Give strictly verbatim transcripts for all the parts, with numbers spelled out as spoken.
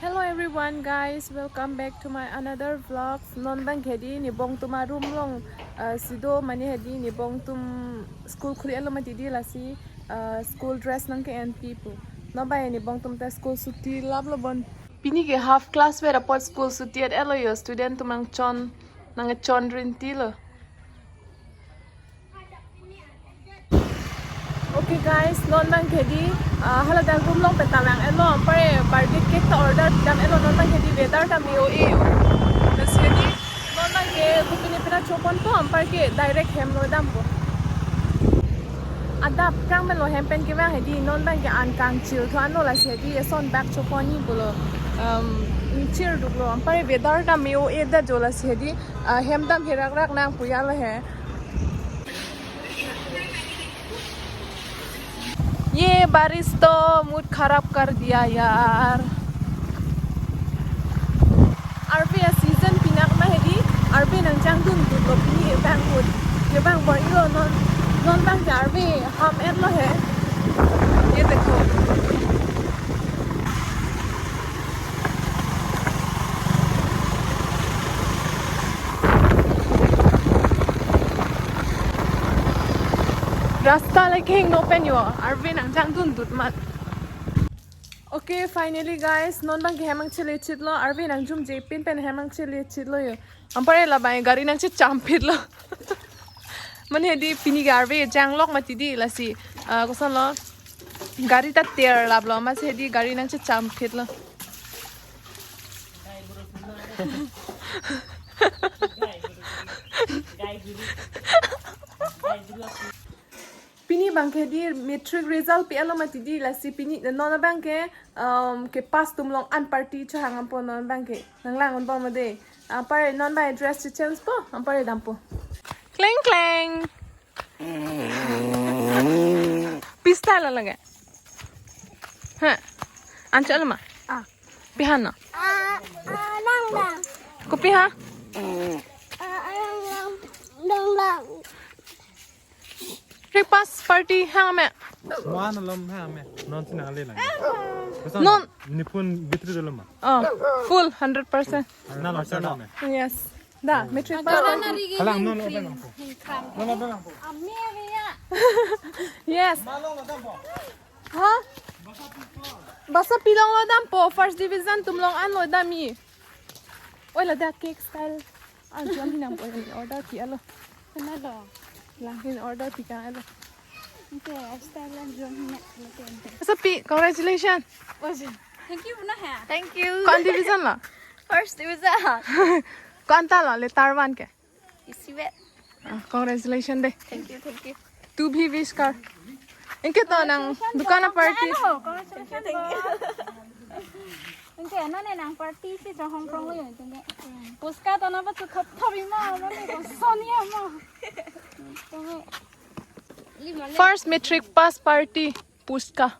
Hello everyone guys, welcome back to my another vlogs. Non bang hedi ne bongtum a room along, uh, si do, mane hedi ne bongtum school khuli alo mati di lasi, uh, school dress nangke-en pipo. Non bang ne bongtum ta school suti laplo bon. Pini ke half class ver apot school suti et elo yo, student atum nangchon, nangchon rinti lo. Okay guys, non bang hedi, ah, hala dak room along pen ta vang elo, anpar birthday cake ta order dam elo, non bang hedi weather ta me-o-e. Lasi hedi, non bang ke bukini pina choponpo, anpar ke direct hem lo dampo. Adap krang melo hem pen kevang hedi, non bang ke an kangchir tho anlo lasi hedi, eson bak chopon ni pulo, um, chir duklo, anpar weather ta me-o-e da jo lasi hedi, ah, hem dam herak rak nang puya lo he. ये बारिश तो मूड खराब कर दिया यार। Arve a season pinak ma hedi, arve nangchangdun dun lo pini bang hut. Ye bang bor ilo non, non bang ke arve ham et lo he. Ye dekho. Rasta le kehingno pen yo, arve nangchangdun dut mat. Okay, finally guys, non bang ke hem nangchele chit lo, arve nangjumje pin pen hem nangchele chit lo yo. Anpar la bang gari nangchechampit lo. Mane hedi pini ke arve changlok mati di lasi, ah, koson lo, gari ta ter laplo, amatsi hedi gari nangchechampit lo. Pini bang ke hedi matric result pi alo mati di lasi pini non bang ke, um, ke pass atum along an party chehang dampo non bang ke. Nanglang unpo made. Anpar non bang dress change po, anpar dampo. Kleng kleng. Pista la lage. Ha. Anchal ma. Ah. Pihan no? Ah, ah, lang lang. Kopi ha? Ah, ah, lang lang. Lang lang. Breakfast party hang me. Mo-an alom hang me. Non sina ale lang. Non. Nipun bitri dolo ma. Oh, full hundred percent. Na lo sana me. Yes. Da, matric pass. Kalang non open ako. Non open ako. Yes. Malo lo dampo. Ha? Basa pilong lo dampo, first division atum along an lo dam-i. Oi, ladak cake style. Arjun hinam oi, order pi alo. Kena lo. Langhin order pi ka alo. Ante, style arjun hinam. Asa pi, congratulations. Thank you, Buna ha. Thank you. Ko-an division lo? First division. Ko-anta lo, letter one ke? Isi vet. Ah, congratulations de. Thank you, thank you. Tu bhi wish kar. Anke to nang dukan party. Congratulations, thank you, thank you. Anke nane nang party si chonghong krong lo yo anke. Puchka to nangpachethop thop-i ma, nane koson ya ma. First matric pass party. Puchka.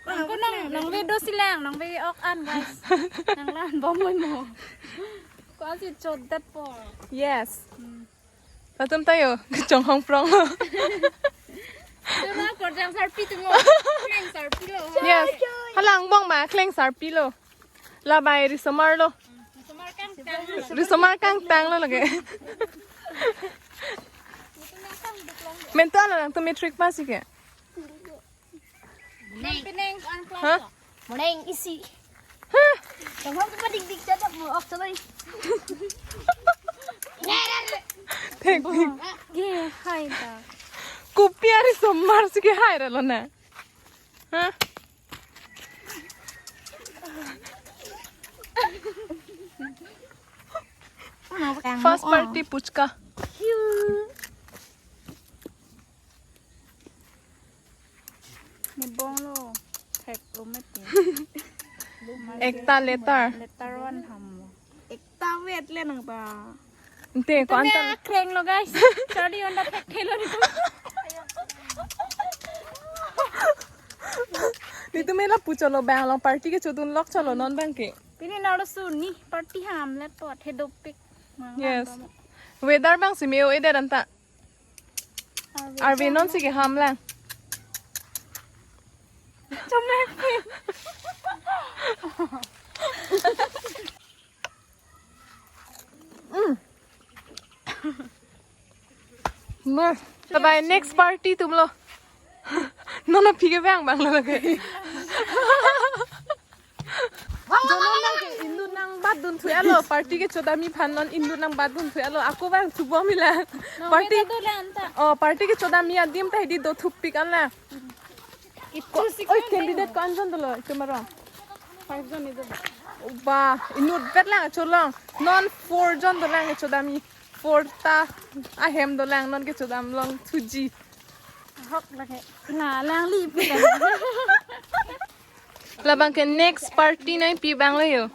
Nang ko nang, nang video silang, nang video ok an, guys. Nang lan bom mo mo. Ko asi chot dat po. Yes. Hmm. Latum tayo, chonghong prong. Tuma korjang sarpi tumo. Kleng sarpi lo. Yes. Halang bong ma, kleng sarpi lo. Labai risomar lo. Risomar kangtang. Risomar kangtang lo lage. Mento ala nangtum matric pass ke? Nang pineng an class. Ha? Lo. Morning isi. Ha? Tengok tu padik dik cocok mo ok sabai. Thek thek. Ge hai ta. Kopi arisomar si ke hai ra lo na. Ha? First party puchka. Ne bong lo. Thek lo mati. Ekta letter. Letter one ham lo. Ekta vet le nang pa. Ante ko anta. Kreng lo, guys. Sorry, onda thek thelo ni tu. Nitum me lapu cholo bang along party ke chodun lok cholo non bang ke. Pini nalo suni party ham le pot he dopik. Yes. Weather bang si me-o-e det anta. Arve non si ke ham lang. Chome. Bye bye, next party atum lo. Non aphi ke bang bang lo lake. Jonon lake inut nangbatdun thu-et lo, party kechodam aphan non inut nangbatdun thu-et lo. Ako bang thubom ila. Party. Oh, party kechodam adim ta hedi dothupik an la. Itu sih. Oi, candidate ko-an jon dolo itum arong? Five jon itu. Ba, inutvet lang cholong. Non four jon dolang kechodam. Four ta ahem dolang non kechodam long thuji. Hok lake. Na lang li pi. Labang ke next party nangpi bang lo yo.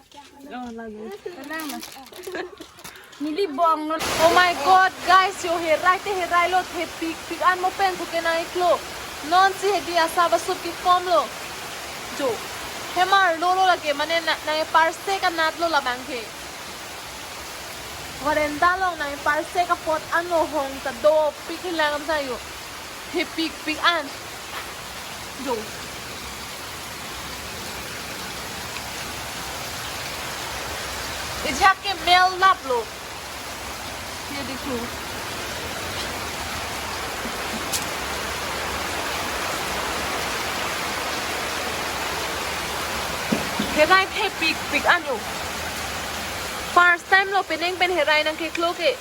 Neli bong non. Oh my God, guys, yo herai te herai lo, thepikpik an mo pen thu ke nang-iklo. Non si hedi asap asut kekom lo. Jo. Hemar lo lo lake, mane na, nangparsek anat lo labang ke. Veranda along nangparsek apot an lo, hong ta dopik hilang sa yo. Thepikpik an. Jo. Ejak ke mel lap lo. Ye dekho. Herai thepikpik an yo. First time lo penang pen herai nangkeklo ke.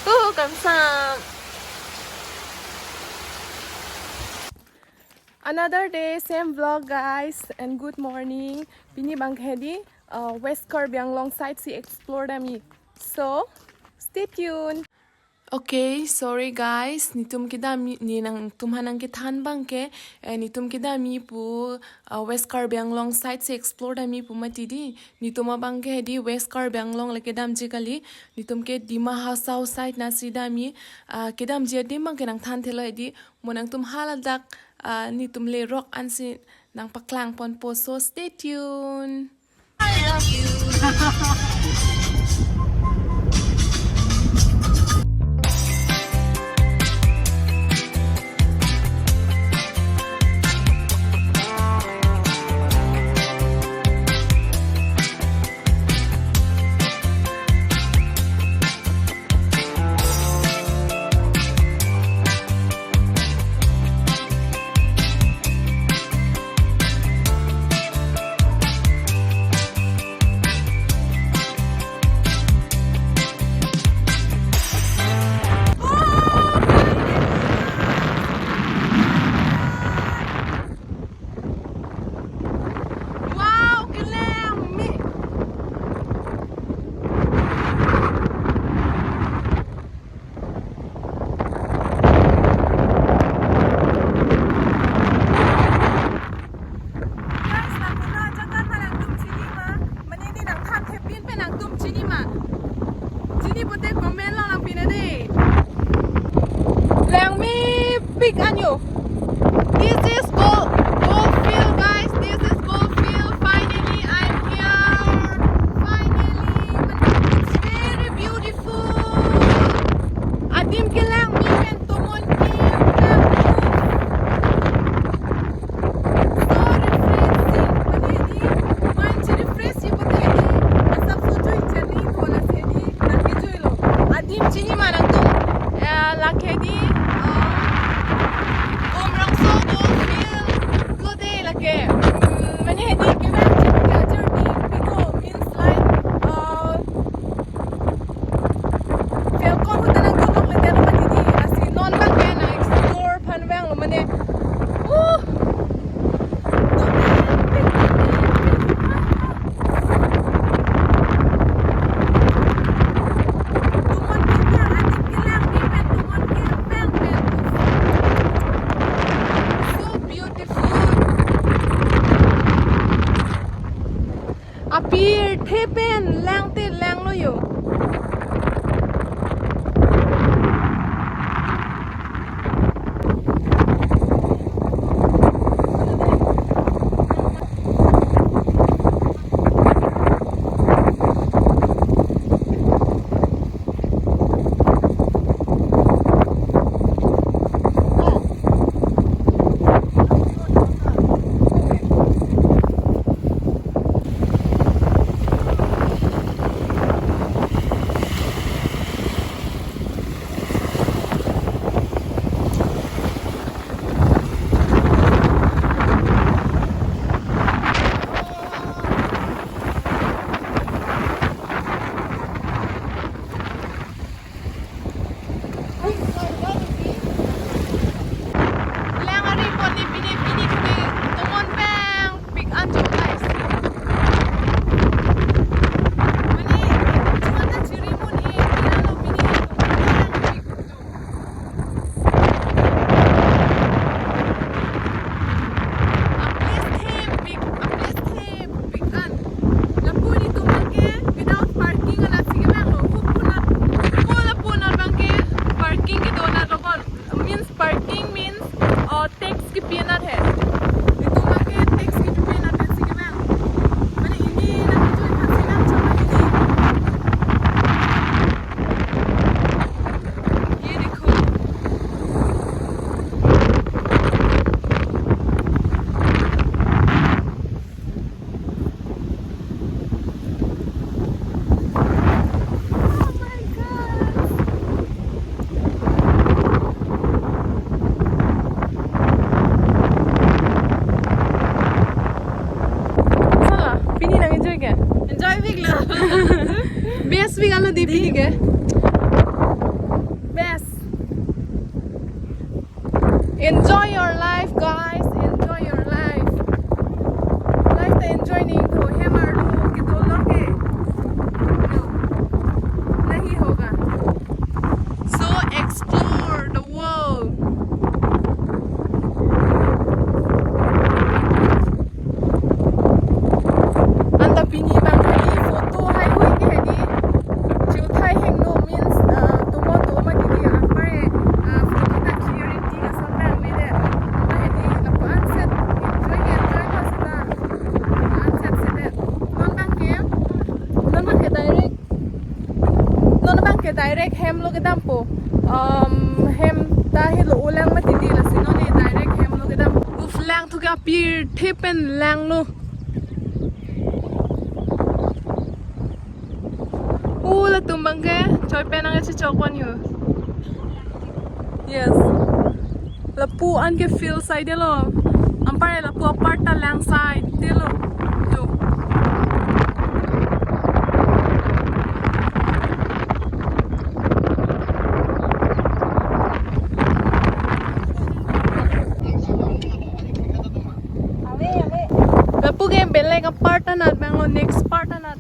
Uh, kamsam. Another day, same vlog, guys, and good morning. Pini abang ke hedi, uh, West Karbi Anglong side si explore damji. So, stay tuned. Okay, sorry guys, netum kedam, ne nangtum aphan nangkethan abang ke, eh, netum kedamji pu, uh, West Karbi Anglong side si explore damji pu mati di. Netum abang ke hedi West Karbi Anglong le kedamji kali. Netum ke Dima Hasao side na si damji, ah, kedamji adim abang ke nangthan thelo hedi. Mo nangtum haladak, ah, netum lerok ansi nangpaklang ponpo, so stay tuned. Wow, kelang me. Guys, lapulo ajakan ma nangtum chini ma? Mane ne nangthan thepin pen nangtum chini ma? Chini pute comment along nangpi nang dei. Langmepik an yo. This is Gold, Gold Field, guys. This is Gold Field. Finally, I'm here. Finally, it's very beautiful. Adim kelang me pen tomon ke lang. So refreshing. Mane hedi, mind refresh ji pute hedi. Asap so jui chani ko lasi hedi, nangkejui lo. Adim chini ma nangtum? Eh, lake hedi, eh, Umrongso Gold Field lo dei lake. Mm, mane hedi kevang chini ke ajur di piko means like, eh, Falcon hotel nangdunlongle telo mati di, lasi non abang ke nang explore aphan vanglo mane. Uh! So beautiful. Apirthe pen lang te lang lo yo. Di pini ke. Best. Enjoy your life, guys. Enjoy your life. Life ta enjoy nahi to, hem arlo kedo lo ke. No. Nahi hoga. So explore the world. Anta pini bang hedi photo hai hui ke hedi. Chiu thai hengno means, uh, tomo tomo ke di apa eh, uh, photo ta clarity ka sa bang le de. Anta hedi lapu anset enjoy enjoy ka sa ta. Anset se de. Non bang ke, non bang ke direct. Non bang ke direct hem lo kedampo. Um, hem ta helo ulang mati di lasi non ne direct hem lo kedam. Uf, lang thu ke apirthe pen lang lo. U latum bang ke choi pen ang chichok pon yo. Yes. Lapu an ke field side lo. Ampare lapu apart ta lang side lo. Jo. Lapu ke belek apart anat bang lo, next part anat.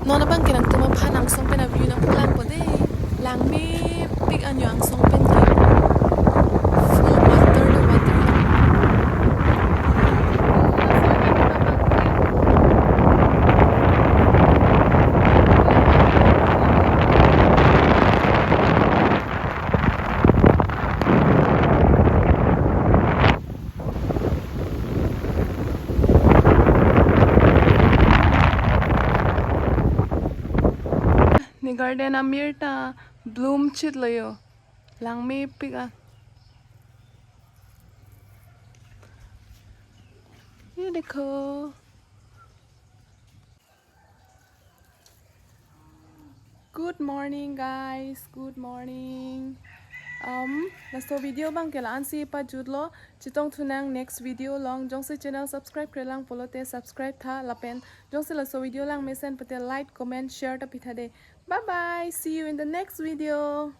Non abang ke nangtum aphan angsong pen a-view nangpaklangpo de. Langmepik anyo angsong pen ke. Full water lo, water lo. Ne garden amir ta bloom chit lo yo. Langmepik a. Ye dekho. Good morning, guys. Good morning. Um, laso video bang ke la-ansi pajutlo. Chetong thunang next video along. Jongsi channel subscribe krelang pulote subscribe tha lapen jongsi laso video langmesen pute like, comment, share ta pitha de. Bye bye. See you in the next video.